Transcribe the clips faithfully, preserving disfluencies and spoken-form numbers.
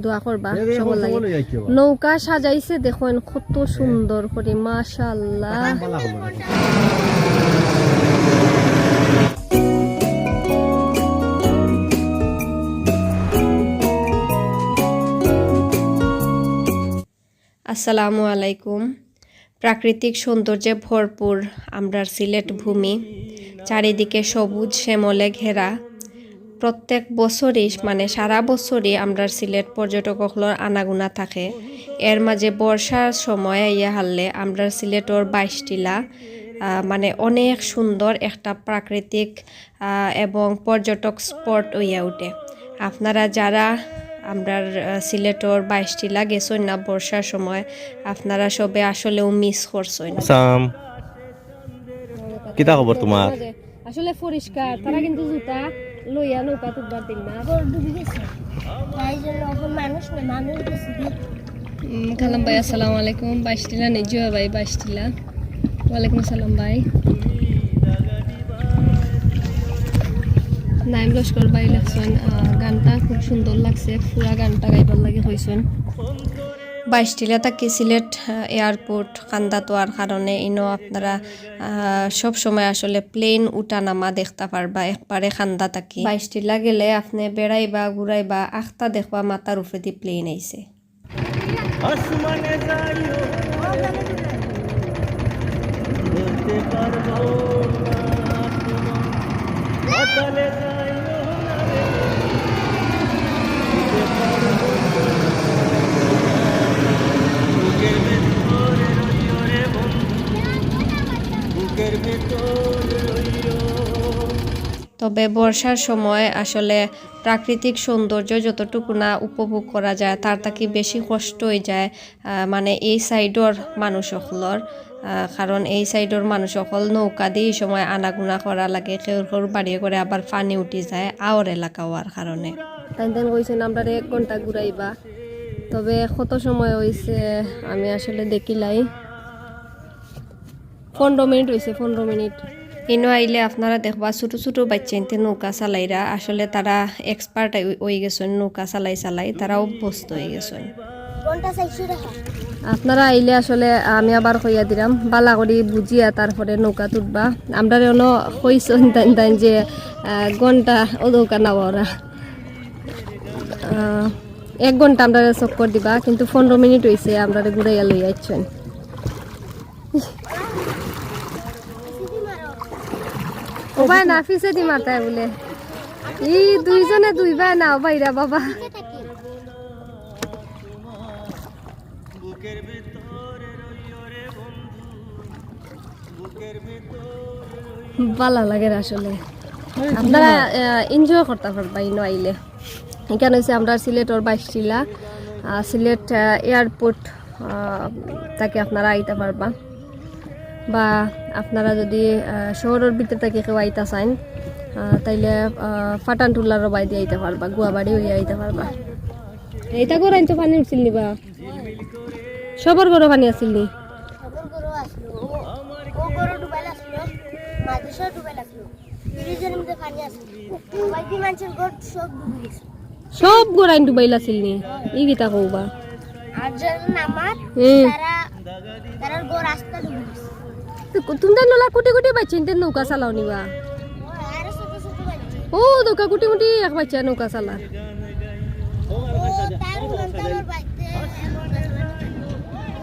দোয়া করবা সবার লাগি। নৌকা সাজাইছে দেখইন কত সুন্দর করি, মাশাআল্লাহ। আসসালামু আলাইকুম। প্রাকৃতিক সৌন্দর্যে ভরপুর আমরার সিলেট ভূমি, চারিদিকে সবুজ শ্যামলে ঘেরা। প্রত্যেক বছরই, মানে সারা বছরই আমরার সিলেট পর্যটক অকলর আনাগুনা থাকে। এর মাঝে বর্ষার সময় আইয়া হারলে আমরার সিলেটর বাইশ টিলা, আহ, মানে অনেক সুন্দর একটা প্রাকৃতিক আহ, এবং পর্যটক স্পট অইয়া উঠে। আপনারা যারা আমরার, আহ, সিলেটর বাইশ টিলা গেছইন না বর্ষার সময়, আপনারা সবে আসলেও মিস করছইন। সাম, কিতা খবর তোমার? আসলে পরিষ্কার, তারা কিন্তু জুতা লইয়া নৌকা তুলবার দিন না। বড় ডুবি গেছে। তাই জন্য এখন মানুষ না, মানুষ গেছে। উম, কালাম ভাই, আসসালামু আলাইকুম। বাইশ টিলা নেই, জুয়া ভাই, বাইশ টিলা। ওয়ালাইকুম আসসালাম ভাই। নাইম লস্কর ভাই লেখছইন, আহ, গানটা খুব সুন্দর লাগছে, পুরা গানটা গাইবার লাগি কইছইন। বাইশ টিলা থাকি সিলেট, আহ, এয়ারপোর্ট কান্দাত অওয়ার কারণে ইনো আপনারা, আহ, সব সময় আসলে প্লেন উঠা নামা দেখতা পারবা একবারে কান্দা থাকি। বাইশ টিলা গেলে আপনে বেড়াইবা, ঘুরাইবা, আখতা দেখবা মাথার উপরেদি প্লেন আইছে। আসমানে যাইও না রে, বলতে পারবো না তোমার। পাতালে যাইও না রে, বলতে পারবো না তোমার। বুকের ভেতরে রইও রে বন্ধু, বুকের ভেতরে রইও। তবে বর্ষার সময় আসলে প্রাকৃতিক সৌন্দর্য যতটুকু না উপভোগ করা যায়, তার থাকি বেশি কষ্ট অইযায়, আহ, মানে, এই সাইডর মানুষ অকলর। আহ, কারণ এই সাইডর মানুষ অকল নৌকা দি ই সময় আনাগুনা করা লাগে, কেউর কেউর বাড়িয়ে করে আবার পানি উঠি যায়, আওর এলাকা অওয়ার কারণে। তাইন তাইন কইছইন আমরারে এক ঘন্টা ঘুরাইবা, তবে কত সময় অইছে আমি আসলে দেখিলাই। পনেরো মিনিট অইছে, পনেরো মিনিট। ইনো আইলে আপনারা দেখবা ছোট ছোট বাচ্চাইন্তে নৌকা চালাইরা, আসলে তারা এক্সপার্ট অই গেছইন নৌকা চালাই চালাই, তারা অভ্যস্ত অই গেছইন। ঘন্টা চাইরশো টাকা। আপনারা আইলে আসলে আমি আবার কইয়া দিরাম, বালা করি বুঝিয়া তারপরে নৌকা তুলবা। আমরারে অনো কইছইন তাইন তাইন যে, আহ, ঘন্টা অউ নৌকা নাওরা। আহ, এক ঘন্টা আমরারে চক্কর দিবা, কিন্তু পনেরো মিনিট অইছে আমরারে ঘুরাইয়া লইয়া আইছইন। ও ভাই না, পিছেদি মারতায় বুলে। ই দুইজনে দুই ভাই না, ও ভাইরা বাবা। বালা লাগের আসলে। আপনারা, আহ, এনজয় করতা পারবা ইনো আইলে। ইখান অইছে আমরার সিলেটর বাইশ টিলা, আহ, সিলেট, আহ, এয়ারপোর্ট, আহ, থাকি আপনারা আইতা পারবা। বা আপনারা যদি, আহ, শহরর ভিতর থাকি কেউ আইতা চাইন, আহ, তাইলে, আহ, পাঠানটুলার বায়দি আইতা পারবা, গুয়াবাড়ি অইয়া আইতা পারবা। ইতা ঘরো আনছো, পানি উঠছিল নি বা? সবর ঘরো পানি আছিল নি? সবর ঘরো আছিল। ও, ও ঘরো ডুবাইল আছিল, মাদ্রাসা ডুবাইল আছিল। ফ্রিজর মধ্যে পানি আছিল। কয়েকদিন মানুষের ঘর সব ডুবে গেছে। সব ঘর আইন ডুবাইল আছিল নি? ই কিতা কও বা? আর যারা নামাজ, হুম। তারা, তারার ঘর আস্তা ডুবে গেছে। তো কু-, তুমরা নলা কুটি কুটি বাচ্চাইন্তে নৌকা চালাও নি বা? ও, আরো ছোট ছোট বাচ্চা। ও, দোকা কুটি কুটি এক বাচ্চা নৌকা চালা। ও, তার মন তো আমার বাড়িতে,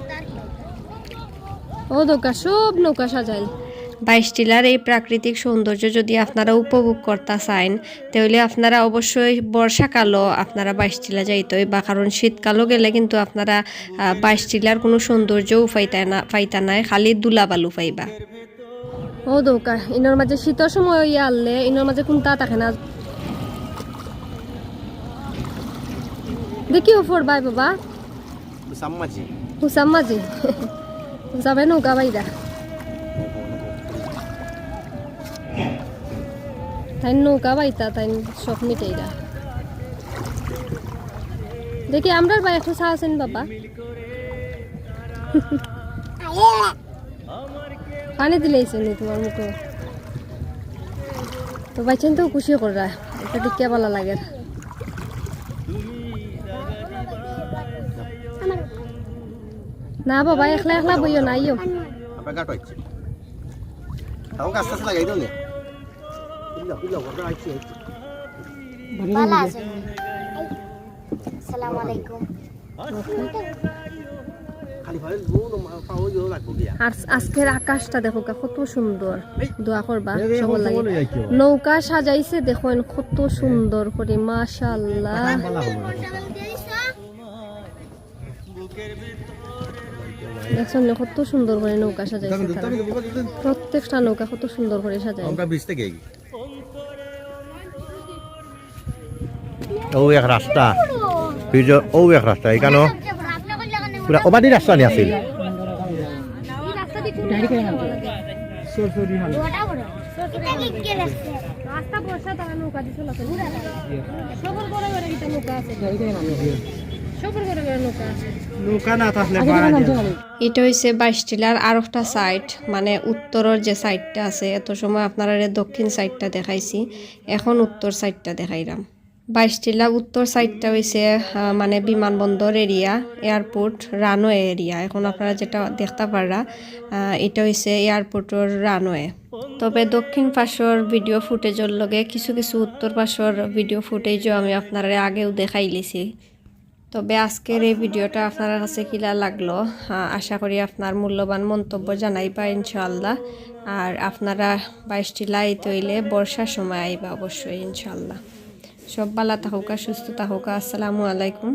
তার ও দোকা সব নৌকা সাজাইল। বাইশ টিলার এই প্রাকৃতিক সৌন্দর্য যদি আপনারা উপভোগ করতা চাইন, তাহলে আপনারা অবশ্যই বর্ষাকালও আপনারা বাইশ টিলা যাইতে অইবা, কারণ শীতকালও গেলে কিন্তু আপনারা, আহ, বাইশ টিলার কোনো সৌন্দর্যও পাইতা না, পাইতা নায়, খালি ধুলাবালু পাইবা। ও দোকা, ইনোর মাঝে শীতর সময় অইয়া আনলে, ইনোর মাঝে কুন্তা থাকে না। দেখি ও ফোর বাই বাবা। হুসাম মাঝি। হুসাম মাঝি। হুসামে নৌকা বাইরা। তাইন নৌকা বাইতা, তাইন শখ মিটাইরা। দেখি, আমরার ভাই একটু চা আছেন বাবা। পানি দিলাইছে নি তোমার মুখো? তো বাচ্চাইন্তে খুশি কররা, এটা দেখিয়া বালা লাগের। না বাবা, একলা একলা বইও না, আইও। আমরা ঘাট হচ্ছে। তাও আস্তে আস্তে লাগাই দাও না। বুঝলাম, বুঝলাম, আমরা আইছি, আইছি। ভালো আছেন? আসসালামু আলাইকুম। খালি ভাবে বউ না, মা, পাও ইয়ে লাগবো গিয়া। আর আজকের আকাশটা দেখো কা, কত সুন্দর। দোয়া করবা সবার লাগি। নৌকা সাজাইছে দেখইন কত সুন্দর করি, মাশাআল্লাহ। দেখছইন নি কত সুন্দর করি নৌকা সাজাইছে তারা। প্রত্যেকটা নৌকা কত সুন্দর করি সাজাইছে। আমরা বিচ থেকে এগিয়ে। ও এক রাস্তা, ফিরজ-, ও এক রাস্তা, এখানো পুরা ওবাদি রাস্তা নিয়ে আসিল। রাস্তা বর্ষা তারা নৌকা দিয়ে চলাচল করে। সবর ঘরে ঘরে একটা নৌকা আছে। সবর ঘরে ঘরে নৌকা আছে। নৌকা না থাকলে বাড়া যায়। এটা হইছে বাইশ টিলার আরোকটা সাইড, মানে উত্তরর যে সাইডটা আছে। এত সময় আপনারারে দক্ষিণ সাইডটা দেখাইছি, এখন উত্তর সাইডটা দেখাইলাম। বাইশ টিলা উত্তর সাইডটা হইছে আহ, মানে বিমানবন্দর এরিয়া, এয়ারপোর্ট রানওয়ে এরিয়া। এখন আপনারা যেটা দেখতা পাররা, আহ, এটা হইছে এয়ারপোর্টর রানওয়ে। তবে দক্ষিণ পাশর ভিডিও ফুটেজর লগে কিছু কিছু উত্তর পাশর ভিডিও ফুটেজও আমি আপনারারে আগেও দেখাইলিছি। তবে আজকের এই ভিডিওটা আপনারার কাছে কিলা লাগলো, আহ, আশা করি আপনার মূল্যবান মন্তব্য জানাইবা ইনশাআল্লাহ। আর আপনারা বাইশ টিলা আইতে হইলে বর্ষার সময় আইবা অবশ্যই ইনশাআল্লাহ। সব ভালা থাকুকা, সুস্থ থাকুকা। আসসালামু আলাইকুম।